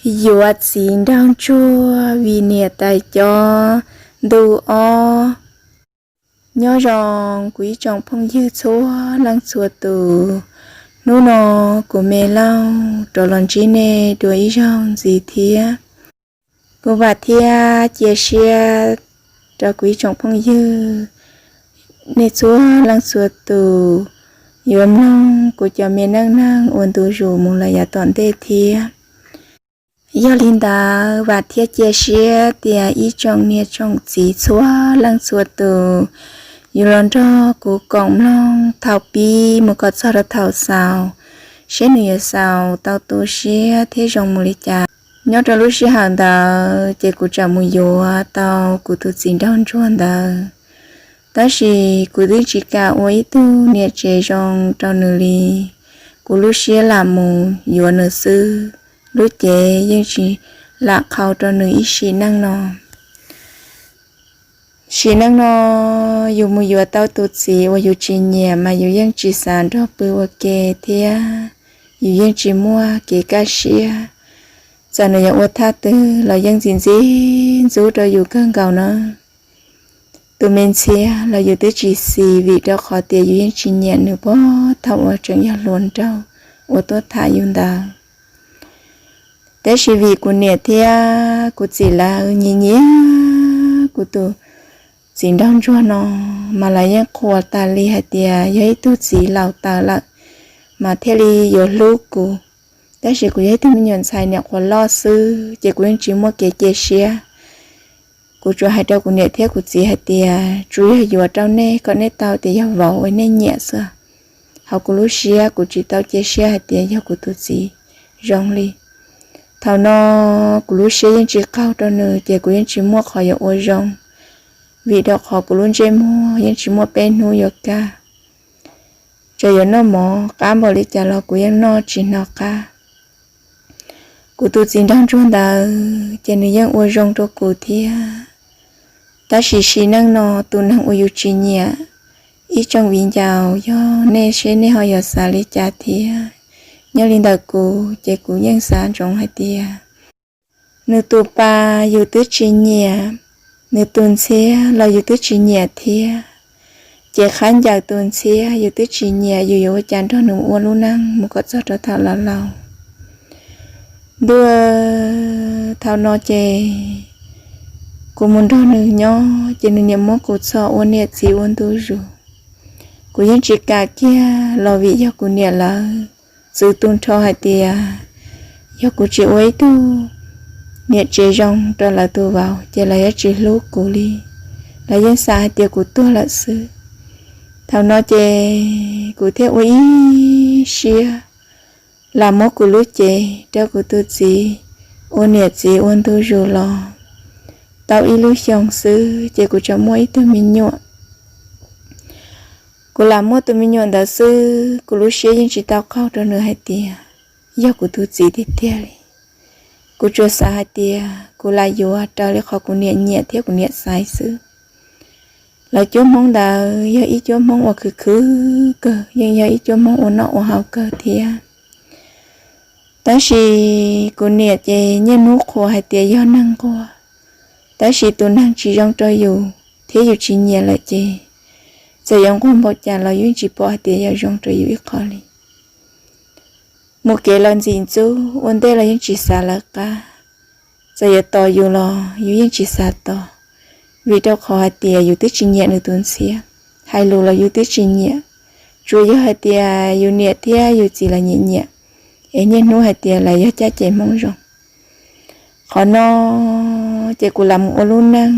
Yuav txiv nraug ntsuag vim niam tais cob ntu ob. Nyob zoo kuv ib tsoom phooj ywg txhua leej txhua tus, hnub no kuv me lauj rov los ntsib nej dua ib zaug ntxiv thiab. Kuv vam thiab cia siab rau kuv ib tsoom phooj ywg, nej txhua leej txhua tus yuav mloog kuv cov me neej neeg ua ntu zus mus lawm yav tom ntej thiab. Yog li ntawd vam thiab cia siab tias ib tsoom niam tsoom txiv txhua leej txhua tus yuav los nrog kuv koom mloog thaum pib mus kom txog rau thaum xaus, seb nws yuav xaus tau tu siab thiab zoo mus li cas. Nyob rau lub sij hawm ntawd ces kuv tseem mus yuav tau kuv tus txiv nraug ntsuag ntawd, tab sis kuv twb tsis kam ua ib tug niam tsev zoo rau nws li. Kuv lub siab lam mus yuav nws xwb, lub cev yeej tsis lam qhau rau nws ib sim neej no. Sim neej no yus mus yuav tau tus txiv uas yus tsis nyiam mas yus yeej tsis xav nrog pw ua ke thiab yus yeej tsis muaj kev kaj siab. Txawm nws yuav ua thaj twg los yeej ntxim ntxim ntxub rau yus kawg nkaus na. Tus me ntxhias los yus twb tsis xis vim rau qhov tias yus yeej tsis nyiam nws puag thaum uas tseem yog hluas nraug uas tuaj tham yus ntawd. Tab sis vim kuv niam thiab kuv txiv lawv nyiam nyiam kuv tus txiv nraug ntsuag no, mas lawv yeej qhuas tas li hais tias yog ib tug txiv laus taws lawm mas thiaj li yuav hlub kuv. Tab sis kuv yog ib tug me nyuam ntxhais niam qhuav loj xwb ces kuv yeej tsis muaj kev cia siab. Kuv tsuas hais rau kuv niam thiab kuv txiv hais tias tsuas yog yuav rau nej kom nej tau tias yog vauv uas nej nyiam xwb. Hauv kuv lub siab kuv tsis tau cia siab hais tias yog kuv tus txiv zoo li. Thaum no kuv lub siab yeej tsis qaug rau nws ces kuv yeej tsis muaj qhov yuav ua zoo, vim rau qhov kuv lub ntsej muag yeej tsis muaj peb hnub yuav kaj. Txawm yuav noj mov qab npaum li cas los kuv yeej noj tsis hnov qab. Kuv tus txiv nraug ntsuag ntawd ces nws yeej ua zoo rau kuv thiab. Tab sis sim neej no tus neeg uas yus tsis nyiam, ib tsoom viv ncaus yog nej seb nej ho yuav xav li cas thiab. Nyob li ntawm kuv ces kuv yeej xav ntsoov hais tias nws tus pa yus twb tsis nyiam, nws tus ntxhiab los yus twb tsis nyiam thiab. Ces qhab ncaws tus ntxhiab yus twb tsis nyiam, yus yuav ua cas nrog nws ua lub neej mus kom txog rau thaum laus laus. Ntuj, thaum no ces kuv mus nrog nws nyob ces nws niam muab kuv txhom ua niam txiv ua ntu zus. Kuv yeej tsis kam kiag los vim yog kuv niam lawv txwv tu nrho hais tias yog kuv tsis ua ib tug niam tsev zoo rau lawv tus vauv ces lawv yuav tsis hlub kuv li. Lawv yeej xav hais tias kuv tuag lawm xwb. Thaum no ces kuv thiaj ua ib siab lam muab kuv lub cev rau kuv tus txiv ua niam txiv ua ntu zus los tau ib lub xyoo xwb ces kuv tseem muaj ib tug me nyuam. Kuv lam muaj tus me nyuam ntawd xwb, kuv lub siab yeej tsis tau qaug rau nws hais tias yog kuv tus txiv tiag tiag li. Kuv tsuas xav hais tias kuv lam yuav raws li qhov kuv niam nyiam thiab kuv niam xaiv xwb. Lawv cuab Hmoob ntawd yog ib cuab Hmoob uas khwv khwv kawg, yeej yog ib cuab Hmoob ua noj ua haus kawg thiab. Tab sis kuv niam ces niaj hnub qhuas hais tias yog neeg nquag, tab sis tus neeg tsis zoo rau yus thiab yus tsis nyiam lawm ces txawm yuav nquag npaum cas los yus yeej tsis pom hais tias yog zoo rau yus ib qho li. Mus kev los ntxim ntxub, ua ntej los yeej tsis xav lawv qab. Txawm yuav tos yus los yus yeej tsis xav tos, vim rau qhov hais tias yus twb tsis nyiam nws tus ntxhiab, hais lus los yus twb tsis nyiam. Tsuas yog hais tias yus niam thiab yus txiv lawv nyiam nyiam, es niaj hnub hais tias lawv yog caj ces Hmoob zoo. Qhov no ces kuv lam mus ua lub neej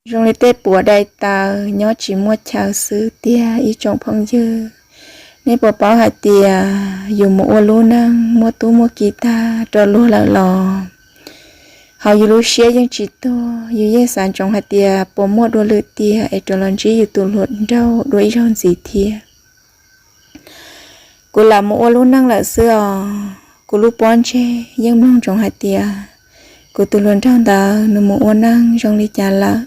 zoo li tej puav dai taw nyob tsis muaj chaw xwb tiag ib tsoom phooj ywg. Nej puas paub hais tias yus mus ua lub neej muaj tub muaj ki tag rau luag lawm los hauv yus lub siab yeej tsis tuag, yus yeej xav ntsoov hais tias puas muaj dua lwm tiam es rov los ntsib yus tus hluas nraug dua ib zaug ntxiv thiab. Kuv lam mus ua lub neej lawm xwb os, kuv lub pob ntseg yeej mloog ntsoov hais tias kuv tus hluas nraug ntawd nws mus ua neej zoo li cas lawm.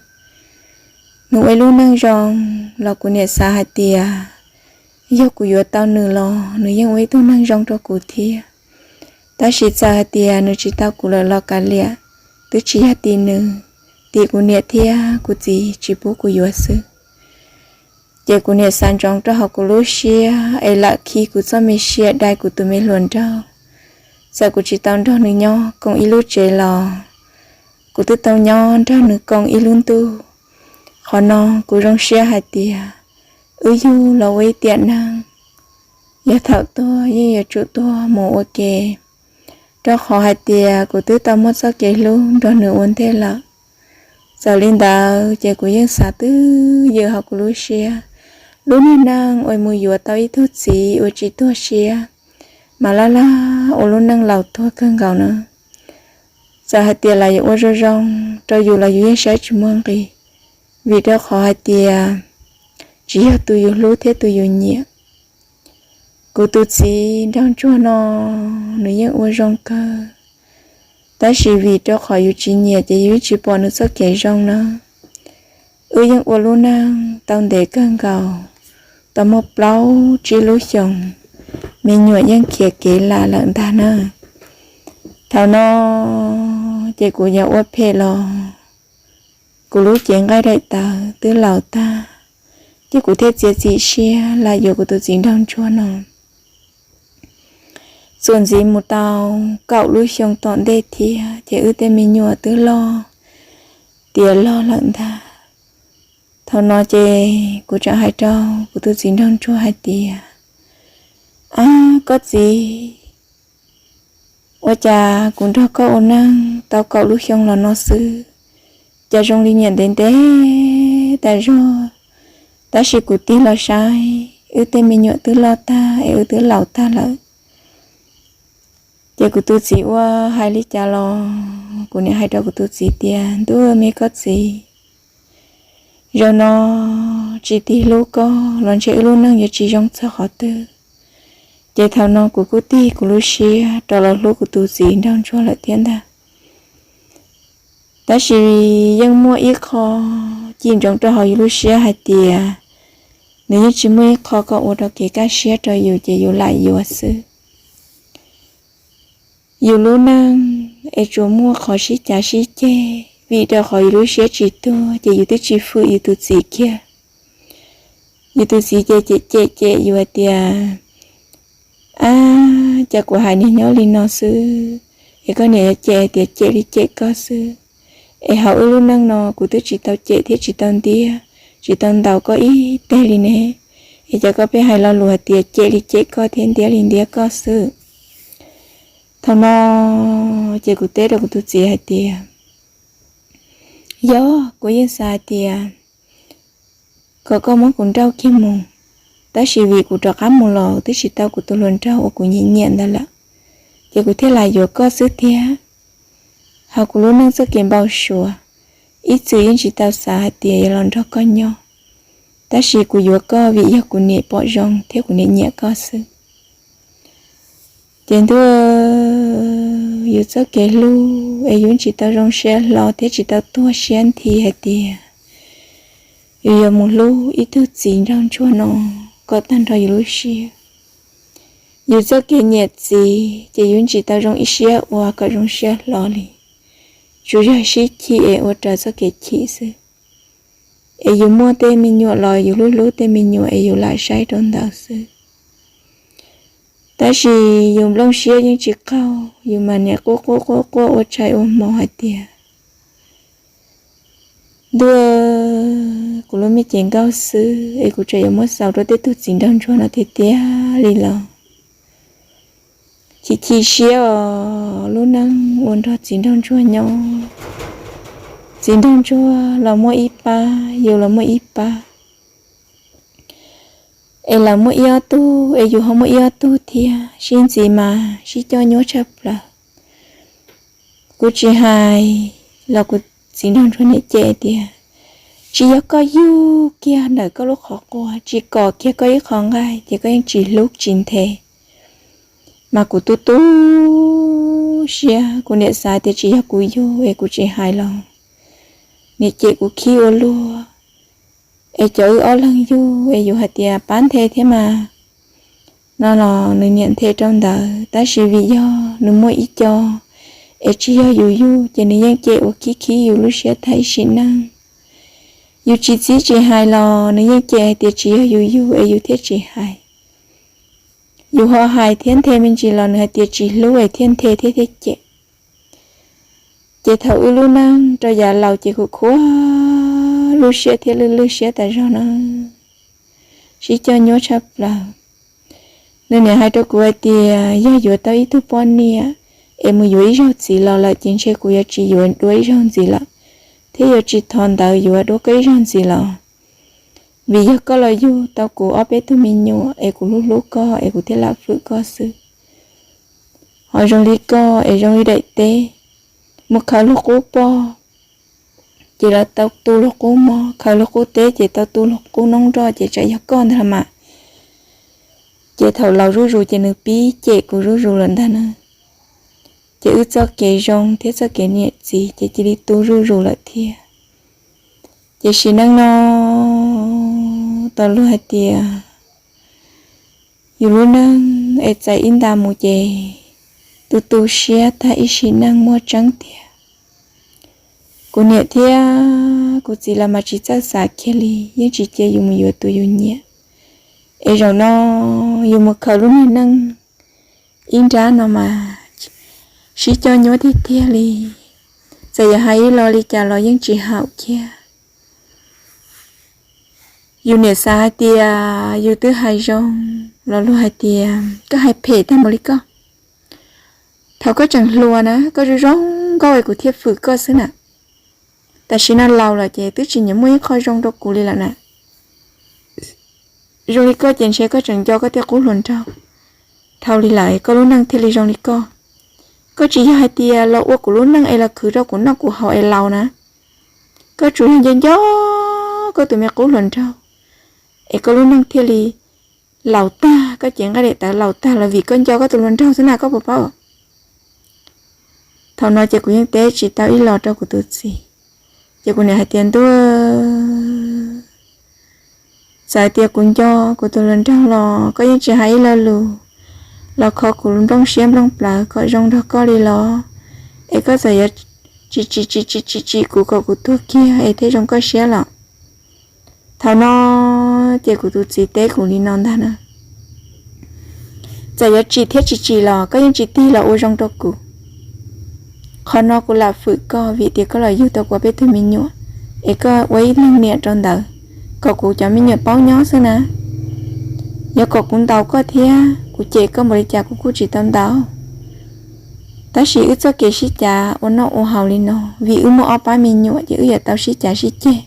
Nws ua ib lub neej zoo los kuv niam xav hais tias yog kuv yuav tau nws los nws yeej ua ib tug neeg zoo rau kuv thiab. Tab sis txawm hais tias nws tsis tau kuv lawm los kav liam, twb tsis yog tim nws, tim kuv niam thiab kuv txiv tsis pub kuv yuav xwb. Ces kuv niam xav ntsoov rau hauv kuv lub siab es lam khi kuv txoj me sia dai kuv tus me hluas nraug. Txawm kuv tsis tau nrog nws nyob koom ib lub tsev los kuv twb tau nyob nrog nws koom ib lub ntuj. Qhov no kuv zoo siab hais tias wb yug los ua ib tiam neeg, yog thaum tuag yeej yuav tsum tuag mus ua ke, rau qhov hais tias kuv twb tau muaj txoj kev hlub nrog nws ua ntej lawm. Txawm li ntawd ces kuv yeej xav twj ywm hauv kuv lub siab, lub niag neej uas mus yuav tau ib tug txiv uas tsis tuag siab, mas laj laj ua lub neej laus tuag kawg nkaus na. Txawm hais tias lawv yuav ua zoo zoo rau yus los yus yeej saib tsis muaj nqis, vim rau qhov hais tias tsis yog tus yus hlub thiab tus yus nyiam. Kuv tus txiv nraug ntsuag no, nws yeej ua zoo kawg, tab sis vim rau qhov yus tsis nyiam ces yus yeej tsis pom nws txoj kev zoo na. Wb yeej ua lub neej tau ntev kawg nkaus, tau muaj plaub tsib lub xyoos, me nyuam yeej khiav kev lam lawm ntag na. Thaum no ces kuv yuav ua phem los kuv lub cev nqaij daim tawv twb laus tag, ces kuv thiaj txiav txim siab lam yuav kuv tus txiv nraug ntsuag no. Txuas ntxiv mus tau kaum lub xyoo tom ntej thiab ces wb tej me nyuam twb loj tiav log lawm ntag. Thaum no ces kuv tseem hais rau kuv tus txiv nraug ntsuag hais tias, Ab koj txiv, ua cas kuv nrog koj ua neej tau kaum lub xyoo los no xwb, cas zoo li nyiam ntev ntev tas zog, tab sis kuv tig los saib wb tej me nyuam twb loj tag es wb twb laus tag lawm. Ces kuv tus txiv ua hais li cas los kuv niam hais rau kuv tus txiv tias, Ntuj me koj txiv, zaum no tsis tig hlub koj los ntshe wb lub neej yuav tsis zoo txog qhov twg. Ces thaum no kuv kuj tig kuv lub siab rov los hlub kuv tus txiv nraug ntsuag lawm thiab ntag. Tab sis yeej muaj ib qho cim ntsoov rau hauv yus lub siab hais tias nws yeej tsis muaj ib qho kom ua rau kev kaj siab rau yus ces yus lam yuav xwb. Yus lub neej es tsuas muaj qhov sib cav sib ceg, vim rau qhov yus lub siab tsis tuag ces yus twb tsis fwm yus tus txiv kiag. Yus tus txiv ces cem cem cem yus hais tias, Ab, cas kuv hais niag nyob li no xwb, es koj niam yuav cem hais tias cem li cem koj xwb. Es hauv wb lub neej no kuv twb tsis tau cem thiab tsis tau ntiab, tsis tau ntaus koj ib teg li ne, es cas koj pheej hais lo lus hais tias cem li cem koj thiab ntiab li ntiab koj xwb. Thaum no ces kuv teb rau kuv tus txiv hais tias, Yog, kuv yeej xav hais tias kom koj muab kuv nrauj kiag mus, tab sis vim kuv rov qab mus los twb tsis tau kuv tus hluas nraug uas kuv nyiam nyiam ntawd lawm, ces kuv thiaj lam yuav koj xwb tiag. Hauv kuv lub neej txoj kev npau suav, ib txwm yeej tsis tau xav hais tias yuav los nrog koj nyob, tab sis kuv yuav koj vim yog kuv niam pom zoo thiab kuv niam nyiam koj xwb. Ces ntuj, yus txoj kev hlub es yus tsis tau zoo siab hlo thiab tsis tau tuag siab nthi hais tias yus yuav mus hlub ib tug txiv nraug ntsuag no kom tag nrho yus lub siab. Yus txoj kev nyiam txiv ces yus tsis tau zoo ib siab ua kom zoo siab hlo li, tsuas yog sib chim es ua raws txoj kev chim xwb. Es yus muaj tej me nyuam los yus hlub hlub tej me nyuam es yus lam saib rau ntawd xwb. Tab sis yus nplooj siab yeej tsis qaug, yus mas niaj quaj quaj quaj quaj ua tshais ua hmo hais tias, Ntuj, kuv lub me cev nkauj xwb es kuv tseem yuav muab xaus rau tej tug txiv nraug ntsuag no tiag tiag li los? Chim chim siab os, lub neej ua nrog txiv nraug ntsuag nyob, txiv nraug ntsuag los muaj ib pab, yus los muaj ib pab, es lawv muaj ib ob tug es yus ho muaj ib ob tug thiab, sib ntxiv mas sib coj nyuaj tshaj plaws. Kuv tsis hais los kuv txiv nraug ntsuag niam cem tias, Tsis yog koj yug kiag ntawm koj lub qhov quav, tsis kom kiag koj ib qho nqaij ces koj yeej tsis hlub tsis nthe. Mas kuv tu tu siab, kuv niam xav tias tsis yog kuv yug es kuv tsis hais los niam cem kuv khib ua luaj. Es cov wb ob leeg yug es yus hais tias pab nthe thiab mas, no los nws niam nthe rau ntawd, tab sis vim yog nws muaj ib co es tsis yog yus yug, ces nws yeej cem uas khib khib yus lub siab tag ib sim neej. Yus tsis txib tsis hais los nws yeej cem hais tias tsis yog yus yug es yus thiaj tsis hais. Yus ho hais thiab nthe me ntsis los nws hais tias tsis hlub es thiaj nthe thiab thiaj cem. Ces thaum wb lub neej rau yav laus ces kuv khuav lub siab thiab lwj lwj siab tas zog na, sib coj nyuaj tshaj plaws. Nws niam hais rau kuv hais tias yog yuav tau ib tug poj niam es mus yuav ib zaug txiv los lawm ces ntshe kuv yuav tsis yuav dua ib zaug ntxiv lawm, thiab yuav tsis thov ntawv yuav dua koj ib zaug ntxiv lawm, vim yog koj los yug tau kuv ob peb tug me nyuam es kuv hlub hlub koj es kuv thiaj lam fwm koj xwb. Ho zoo li koj es zoo li daim teb, mus khaws luag qub poj ces lawv tau tu luag qub mov, khaws luag qub teb ces tau tu luag qub noob nroj, ces tsam yog koj ntag los mas. Ces thaum laus zuj zus ces nws pib cem kuv zuj zus lawm ntag na. Ces wb txoj kev zoo thiab txoj kev niam txiv ces cia li tu zuj zus lawm thiab. Ces sim neej no tau luag hais tias yus lub neej es txais ib nta mus ces tu tu siab tag ib sim neej muaj tseeb tiag. Kuv niam thiab kuv txiv lawv mas tsis txawj xav kiag li, yeej tsis cia yus mus yuav tus yus nyiam. Es zaum no yus mus khaws lub niag neej ib nrab no mas sib coj nyuaj tiag tiag li. Txawm yog hais ib lo li cas los yeej tsis haum kiag. Yus niam xav hais tias yus twb hais zoo los luag hais tias koj hais phem tag mus li koj. Thaum koj tseem hluas na koj zoo zoo nkauj es kuv thiaj fwm koj xwb na. Tam sim no laus lawm ces twb tsis nyiam muaj ib qho zoo rau kuv li lawm na. Zoo li koj ces ntshe koj tseem nco koj tej qub hluas nraug dhau li lawm koj lub neej thiaj li zoo li koj. Koj tsis yog hais tias los ua kuv lub neej es los khwv rau kuv noj kuv haus es laus na. Koj tsuas yog nco nco koj tus me qub hluas nraug es koj lub neej thiaj li laus tag, koj cev nqaij daim tawv laus tag los vim koj nco koj tus hluas nraug xwb na, koj puas paub? Thaum no ces kuv yeej teb tsis tau ib los rau kuv tus txiv. Ces kuv niam hais tias ntuj, txawm hais tias kuv nco kuv tus hluas nraug los koj yeej tsis hais ib lo lus los kho kuv nplooj siab nplooj plawv kom zoo nrog koj li los? Es koj txawm yuav tsis tsis tsis tsis tsis tsis kuv kom kuv tuag kiag es thiaj zoo koj siab los? Thaum no ces kuv tus txiv teb kuv li no ntag na, txawm yuav tsis thiab tsis tsis los koj yeej tsis tig los ua zoo rau kuv. Qhov no kuv lam fwm koj vim tias koj los yug tau kuv peb tug me nyuam, es koj ua ib leeg niam rau ntawd, kom kuv cov me nyuam paub nyob xwb na. Yuav kom kuv ntaus koj thiab kuv cem koj npaum li cas kuv kuj tsis tau ntaus. Tab sis wb txoj kev sib cav ua noj ua haus li no, vim wb muaj ob pab me nyuam ces wb yuav tau sib cav sib ceg.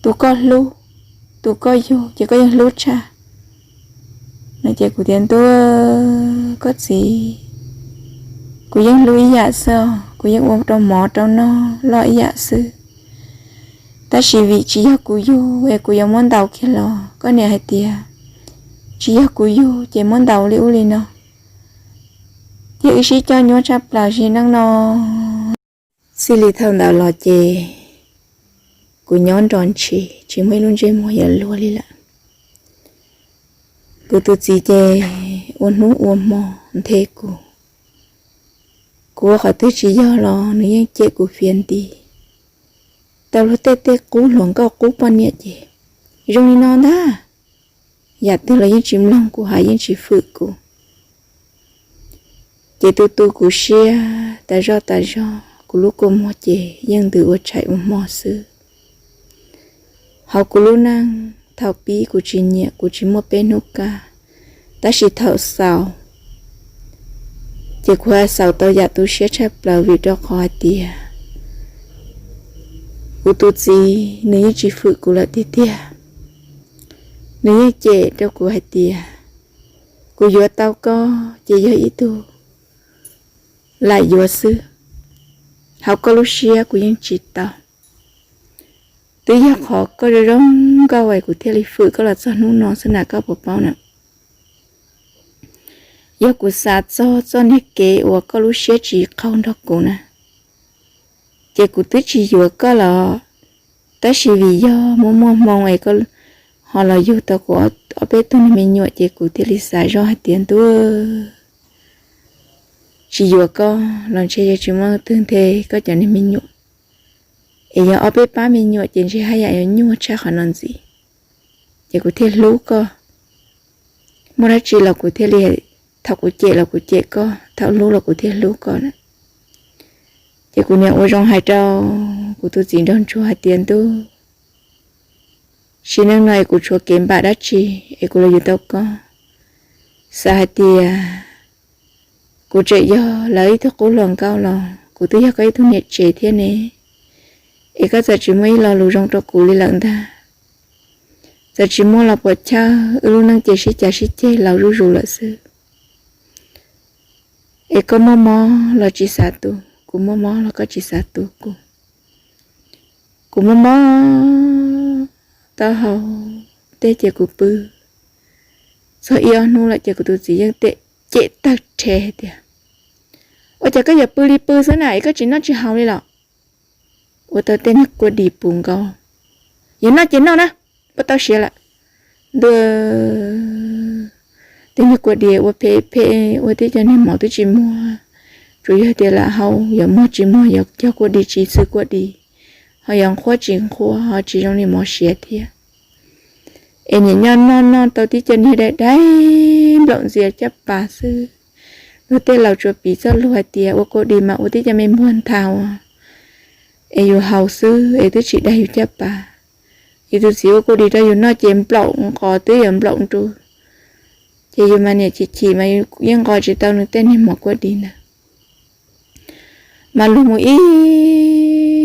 Tus koj hlub, tus koj yug ces koj yeej hlub tshaj. No ces kuv tias ntuj, koj txiv, kuv yeej hlub ib yam xwb os, kuv yeej ua rau mov rau noj loj ib yam xwb. Tab sis vim tsis yog kuv yug es kuv yuav muab ntaus kiag los koj niam hais tias tsis yog kuv yug ces muab ntaus li ub li no. Ces wb sib coj nyuaj tshaj plaws sim neej no. Txij li thaum ntawd los ces kuv nyob nro ntshis tsis muaj ib lub ntsej muag yuav luag li lawm. Kuv tus txiv ces ua hnub ua hmo nthe kuv. Kuv ua qhov twg tsis yog los nws yeej cem kuv fiav nti. Tau luag tej tej qub hluas nkauj qub poj niam ces zoo li no ntag. Yam twg los yeej tsis mloog kuv hais, yeej tsis fwm kuv. Ces tu tu kuv siab tas zoj tas zog, kuv lub kua muag ces yeej ntws ua tshais ua hmo xwb. Hauv kuv lub neej thaum pib kuv tsis nyiam, kuv tsis muaj peb hnub kaj, tab sis thaum xaus ces kuv xaus tau yam tu siab tshaj plaws vim rau qhov hais tias kuv tus txiv nws yeej tsis fwm kuv lawm tiag tiag. Nws yeej cem rau kuv hais tias kuv yuav tau koj ces yog ib tug lam yuav xwb, hauv koj lub siab kuv yeej tsis tau. Twb yog qhov koj zoo zoo nkauj es kuv thiaj li fwm koj los txog hnub no xwb na, koj puas paub na? Yog kuv xav txog txoj niag kev uas koj lub siab tsis qaug nrog kuv na, ces kuv twb tsis yuav koj los, tab sis vim yog muaj muaj hmoo es koj ho ho los yug tau kuv ob peb tug niag me nyuam ces kuv thiaj li xav zoj hais tias ntuj, tsis yuav koj los ntshe yuav tsis muaj leej twg nthe koj cov niag me nyuam. Es yog ob peb pab me nyuam ces ntshe haj yam yuav nyuaj tshaj qhov no ntxiv. Ces kuv thiaj hlub koj. Muaj dab tsi los kuv thiaj li, thaum kuv cem los kuv cem koj, thaum hlub los kuv thiaj hlub koj na. Ces kuv niam ua zoo hais rau kuv tus txiv nraug ntsuag hais tias ntuj, sim neej no es kuv tshuav kev npam dab tsi es kuv los yuav tau koj? Xav hais tias kuv tseem yog lawv ib tug qub hluas nkauj los kuv twb yog koj ib tug niam tsev thiab ne. Es koj txawm tsis muaj ib lo lus zoo rau kuv li lawm ntag. Txawm tsis muaj los puas chawj, wb lub neej ces sib cav sib ceg laus zuj zus lawm xwb. Es koj muaj mob los tsis xav tu, kuv muaj mob los koj tsis xav tu kuv. Kuv muaj mob taub hau, tej ces kuv pw txog ib ob hnub lawm ces kuv tus txiv yeej cem tawg rhe hais tias ua cas koj yuav pw li pw xwb na, es koj tsis noj tsis haus li los? Ua tau tej niag kua dis puv nkaus, yog noj ces noj na, ua tau siav lawm. Ntuj, tej niag kua dis ua phem phem ua tib co niag mov twb tsis muag, tsuas yog tias lam hau, yuav muag tsis muag yuav cog kua dis tsis xwm kua dis, ho yuav nqhuab tsis nqhuab ho tsis zoo li mov siav thiab. Es niam nyob noj noj tau tib co niag dai dai nplaum ntxias caj pas xwb. Luag tej laus tsuas piv txoj lus hais tias ua kua dis mas ua tib co me npuag nthaus, es yus haus xwb es twb tsis daig yus caj pas. Yus tus txiv ua kua dis rau yus noj ces nplaum nqos twb yuav nplaum nrus, ces yus mas niam chim chim mas yus yeej nqos tsis tau nws tej niag mov kua dis ntawd. Mas luag mus ib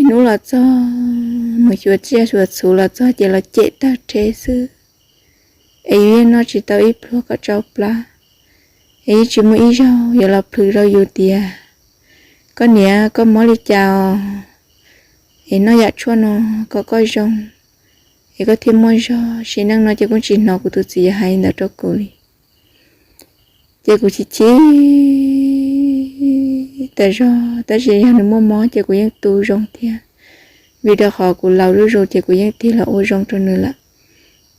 hnub los txog, mus xyuas tsiaj xyuas txhu los txog ces los cem tawg rhe xwb. Es yus yeej noj tsis tau ib pluag kom tsau plab, es yeej tsis muaj ib zaug yuav los plhws rau yus tias koj niam koj mob li cas os, es noj yam tshuaj no kom koj zoo, es koj thiaj muaj zog. Sim neej no ces kuj tsis hnov kuv tus txiv yuav hais li ntawd rau kuv li. Ces kuv chim chim tas zog, tab sis yog nws muaj mob ces kuv yeej tu zoo thiab, vim rau qhov kuv laus zuj zus ces kuv yeej tig los ua zoo rau nws lawm.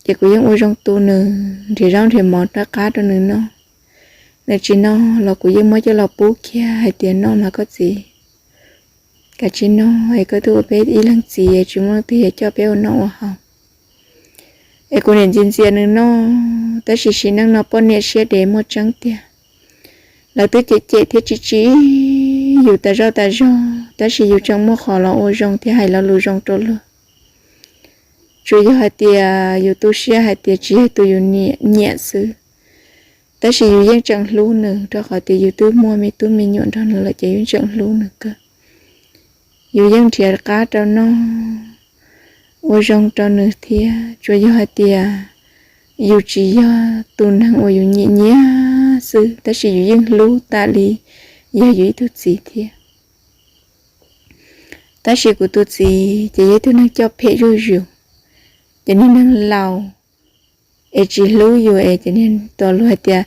Ces kuv yeej ua zoo tu nws, nrhiav zaub nrhiav mov rov qab rau nws noj. Nws tsis noj los kuv yeej muab coj los pub kiag hais tias noj mas koj txiv, kav tsij noj es koj twb ua peb ib leeg txiv es tsis muaj leej twg yuav coj peb ua noj ua haus. Es kuv niam ntxias ntxias nws noj, tab sis sim neej no poj niam siab dev muaj tseeb tiag. Lawv twb cem cem thiab tsis tsim yus tas zoj tas zog, tab sis yus tseem muaj qhov los ua zoo thiab hais lo lus zoo rau luag. Tsuas yog hais tias yus tu siab hais tias tsis yog tus yus nyiam xwb, tab sis yus yeej tseem hlub nws, rau qhov tias yus twb muaj me tub me nyuam nrog nws lawm ces yus yeej tseem hlub nws kawg. Yus yeej nrhiav qab rau noj, ua zoo rau nws thiab. Tsuas yog hais tias yus tsis yog tus neeg uas yus nyiam nyiam xwb, tab sis yus yeej hlub tas li yog yus ib tug txiv thiab. Tab sis kuv tus txiv ces yog ib tug neeg coj phem zuj zus, ces niag neeg laus es tsis hlub yus es ces niag tus luag hais tias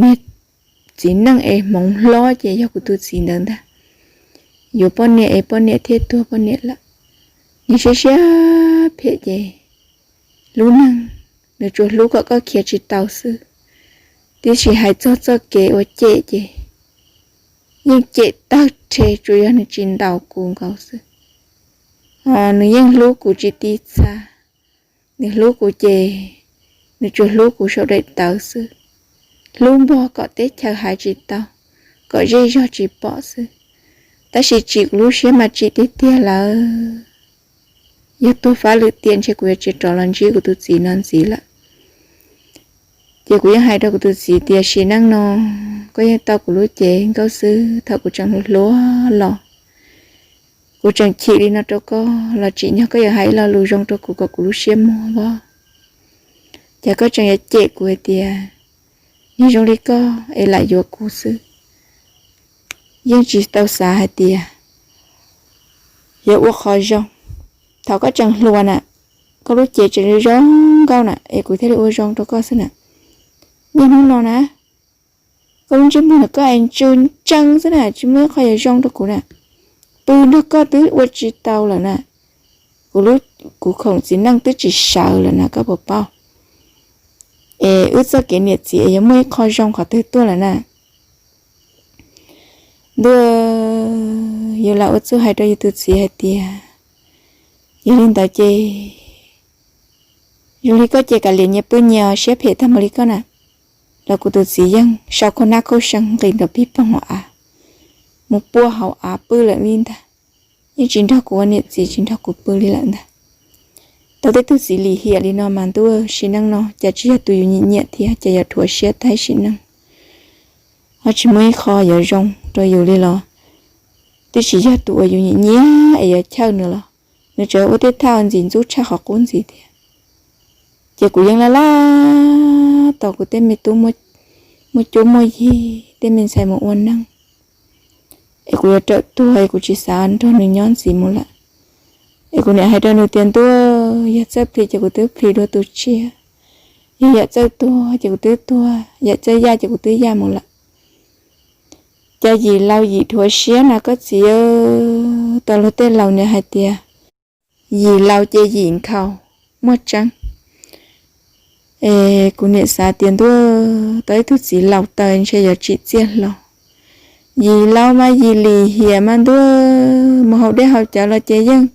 niag txiv neej es hmoov hlob ces yog kuv tus txiv ntawd ntag. Yuav poj niam es poj niam thiaj tuag poj niam lawm. Niag siab siab phem ces lub neeg nws tsuas hlub kom koj khiav tsis tau xwb, tiam sis hais txog txoj kev ua cem ces yeej cem tawg rhe, tsuas yog nws tsis ntaus kuv nkaus xwb. Nws yeej hlub kuv tsis ti txha, nws hlub kuv ces nws tsuas hlub kuv saum daim tawv xwb, hlub npog kom teb chaws hais tsis tau, kom zej zog tsis pom xwb. Tab sis tsim kuv lub siab mas tsim tiag tiag lawm. Yog tuag fab lwm tiam ntshe kuv yuav tsis rov los ntsib kuv tus txiv no ntxiv lawm. Ces kuv yeej hais rau kuv tus txiv tias sim neej no koj yeej tau kuv lub cev nkauj xwb, thaum kuv tseem hluas hluas los kuv tseem chim li no rau koj los tsim nyog koj yuav hais ib lo lus zoo rau kuv kom kuv lub siab muag voj. Ces koj tseem yuav cem kuv hais tias niag zoo li koj es lam yuav kuv xwb, yeej tsis tau xav hais tias yuav ua qhov zoo. Thaum koj tseem hluas na, koj lub cev tseem zoo zoo nkauj na es kuv thiaj li ua zoo rau koj xwb na. Niaj hnub no na, koj lub ntsej muag ntawm koj es ntsw ntsees xwb na, tsis muaj ib qho yuav zoo rau kuv na. Pw nrog koj twb ua tsis tau lawm na, kuv lub, kuv khoom txiv neej twb tsis sawv lawm na, koj puas paub? es wb txoj kev niam txiv es yuav muaj ib qho zoo qhov twg tuaj lawm na. Ntuj, yus lam ua txuj hais rau yus tus txiv hais tias, yog li ntawd ces zoo li koj ces kav liam nyias pw nyias siab phem tag mus li koj na. Los kuv tus txiv yeej sau khau nab khau seev nqis nrov pig poog hauv av, mus pua hauv av pw lawm li ntag. Yeej tsis nrog kuv ua niam txiv, tsis nrog kuv pw li lawm ntag. Tau tej tug txiv lim hiam li no mas ntuj, sim neej no cas tsis yog tus yus nyiam nyiam thiab, cas yuav dhuav siab tag sim neej. Ho tsis muaj ib qho yuav zoo rau yus li los, twb tsis yog tus uas yus nyiam nyiam es yuav chawj nws los, nws tseem ua tej thaj ntxim ntxub tshaj qhov qub ntxiv thiab. Ces kuv yeej laj laj tos kuv tej me tub muaj cuab muaj yig, tej me ntxhais mus ua neej, es kuv yuav rawm tuag es kuv tsis xav nrog nws nyob ntxiv mus lawm. Es kuv niam hais rau nws tias, ntuj, yog txawj plhis ces kuv twb plhis dua tus tshiab, yog yam txawj tuag ces kuv twb tuag, yam txawj yaj ces kuv twb yaj mus lawm. Cas yim laus yim dhuav siab na koj txiv. Tau luag tej laus niam hais tias yim laus ces yim nkhaus, muaj tseeb. Es kuv niam xav tias, ntuj, tau ib tug txiv laus taws ntshe yuav tsim txiaj hlo. Yim laus mas yim lim hiam mas ntuj, mus haus dej haus cawv los ces yeej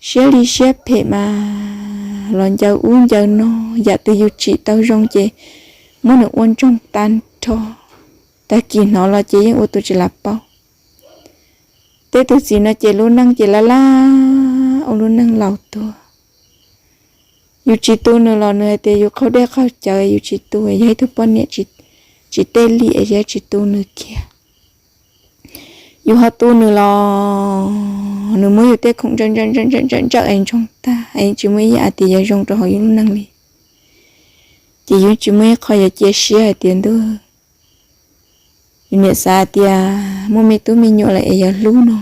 siab li siab phem mas los ncaws ub ncaws no, yam twg yus tsim tau zoo ces muab nws ua ntsoog tag nrho, tag kis hnov los ces yeej ua tus tsis lam paub. Tej tug txiv no ces lub neej ces laj laj ua lub neej laus tuag. Yus tsis tu nws los nws hais tias yus qaug dej qaug cawv, yus tsis tu, yog ib tug poj niam tsis tej li es yus tsis tu nws kiag. Yus ho tu nws los nws muab yus tej khoom ntsawj ntsawj ntsawj ntsawj es ntsoog tag es tsis muaj ib yam hais tias yuav zoo rau hauv yus lub neej li. Ces yus tsis muaj ib qho yuav cia siab hais tias ntuj, yus niam xav tias muaj me tub me nyuam lawm es yuav hlub no,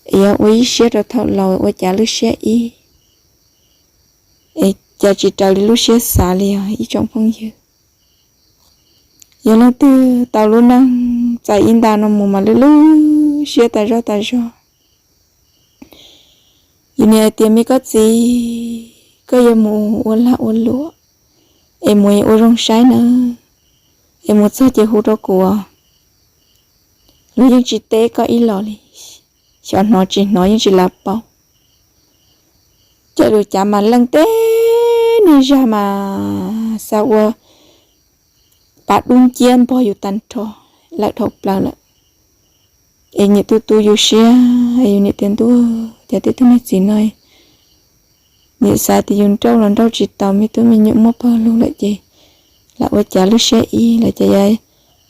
es yuav ua ib siab rau thaum laus ua cas lub siab ib, es cas tsis raws li lub siab xav li os ib tsoom phooj ywg. Yog leej twg tau lub neej txais ib nta no mus mas lwj lwj siab tas zog tas zog. Yus niam hais tias me koj txiv, koj yuav mus ua lag ua luam, es mus ua zoo saib nawb, es mus txog ces hu rau kuv. Luag yeej tsis teb koj ib los li, xyov hnov tsis hnov yeej tsis lam paub. Coj lus cav mas leej teb niag zag mas xav ua pav dub nciab npog yus tag nrho lawm dhau plaws lawm. Es nyiam tu tu yus siab, yus niam tias ntuj, cas tej tug me txiv no, niam xav tias yus nrauj los nrauj tsis tau, me tub me nyuam muaj pawg lug lawm ces lam ua cas lub siab ib los cas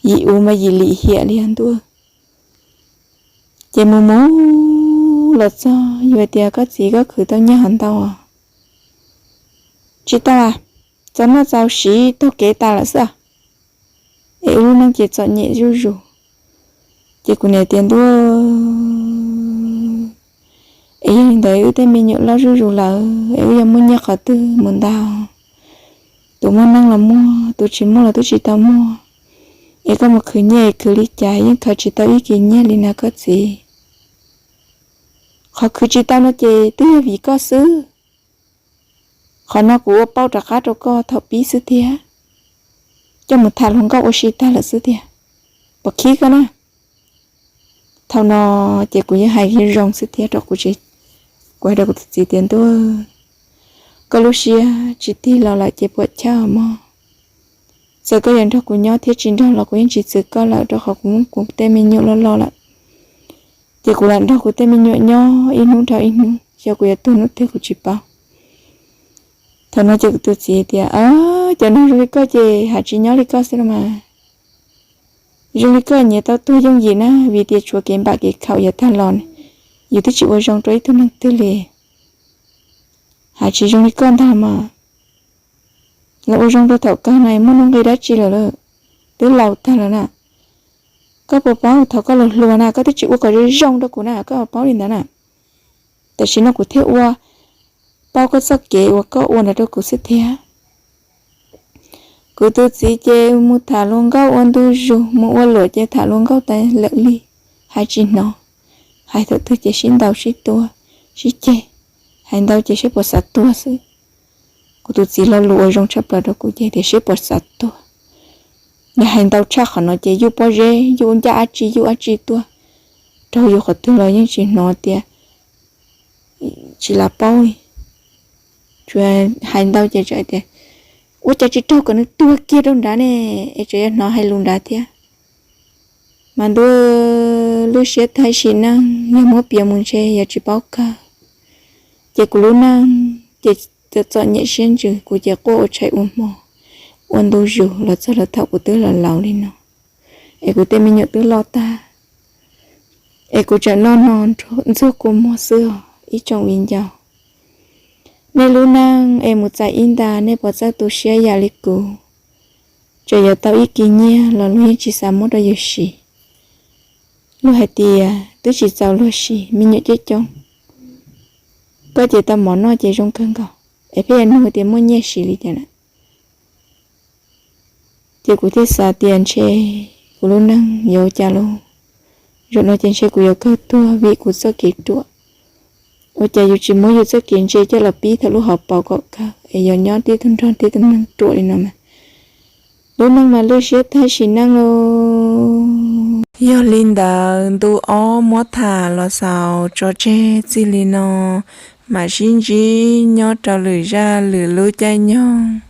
yim ub mas yim lim hiam li os ntuj. Ces mus mus los txog yus hais tias koj txiv koj khwv tau nyiaj hov ntau os? Tsis tau a, txaus noj txaus siv taug kev tas lawm xwb. Es ua lub neej ces txom nyem zuj zus. Ces kuv niam tias ntuj, es yog li ntawd wb tej me nyuam loj zuj zus lawm es wb yuav muaj nyiaj qhov twg mus ntau? Tus muaj neej los muaj, tus tsis muaj los twb tsis tau muaj. Es koj mus khwv nyiaj es khwv li cas yeej khwv tsis tau ib kis nyiaj li na koj txiv. Qhov khwv tsis tau no ces twb yog vim koj xwb. Qhov no kuv ua paub rov qab rau koj thaum pib xwb tiag, coj mus tham hluas nkauj ua si tag lawm xwb tiag, puas khib koj na? Thaum no ces kuv yeej hais zoo xwb thiab rau kuv, kuv hais rau kuv tus txiv tias ntuj, koj lub siab tsis tig los lawm ces puas chawj mog. Txawm koj yuav nrog kuv nyob thiab tsis nrog los kuv yeej tsis txwv koj lawm rau qhov kuv muaj kuv tej me nyuam loj loj lawm. Ces kuv lam nrog kuv tej me nyuam nyob ib hnub dhau ib hnub, xyov kuv yuav tuag hnub twg kuv tsis paub. Thaum no ces kuv tus txiv tias, cov neeg zoo li koj ces hais tsis nyob li koj xwb los mas. Zoo li koj nyias tau tuag yooj yim na, vim tias tshuav kev npam kev khaum yav tag los, yus twb tsis ua zoo rau ib tug neeg twg li. Hais tsis zoo li koj ntag mas. Los ua zoo rau thaum kawg no muaj nuj nqis dab tsi lawm, twb laus tag lawm na. Koj puas paub thaum koj los hluas na koj twb tsis ua kom zoo zoo rau kuv na, koj puas paub li ntawd na? Tam sim no kuv thiaj ua paub koj txoj kev uas koj ua ntawd rau kuv xwb thiab. Kuv tus txiv ces mus tham hluas nkauj ua ntu zus, mus ua luam ces tham hluas nkauj tas lawm li, hais tsis hnov. Hais thaum twg ces sib ntaus sib tua, sib ceg, hais ntau ces sib puas xav tuag xwb. Kuv tus txiv lo lus uas zoo tshaj plaws rau kuv ces tias siab puas xav tuag. Yog hais ntau tshaj qhov no ces yuj pob zeb, yuj ncaj dab tsi, yuj dab tsi tuaj raug yus qhov twg los yeej tsis hnov tias, tsis lam paub li. Tsuas hais ntau ces txawm tias, ua cas tsis raug kom nws tuag kiag rau nrad ne, es tseem yuav hnov hais lus nrad thiab. Mas ntuj, lub siab tag sim neej yog muab piav mus ntshe yog tsis paub kawg. Ces kuv lub neej ces txom nyem siab ntsws, kuv ces quaj ua tshais ua hmo, ua ntu zus los txog rau thaum kuv twb los laus li no, es kuv tej me nyuam twb loj tag, es kuv tseem noj no ntxuag kua muag xwb os ib tsoom viv ncaus. Nej lub neej es mus txais ib nta, nej puas txawj tu siab yam li kuv? Tseem yuav tau ib kis nyiaj los luag yeej tsis xav muab rau yus siv. Luag hais tias twb tsis txaus luag siv, me nyuam coob coob, koj ces tau mov noj ces zoo kawg nkaus, es pheej yuav nug tias muaj nyiaj siv li cas na. Ces kuv thiaj xav tias ntshe kuv lub neej yuav ua cas lauj, zaum no ces ntshe kuv yuav kawg tuag vim kuv txoj kev ruam. Ua cas yus tsis muab yus txoj kev ntse coj los pib thaum lub hauv paus kom kawg es yuav nyob tib tug nrog tib tug neeg ruam li no mas. Lub neej mas lwj siab tag sim neej lauj. Yog li ntawd ntu ob muab tham los xaus tso tseg txij li no, mam sib ntsib nyob rau lwm zaj lwm lub caij nyoog.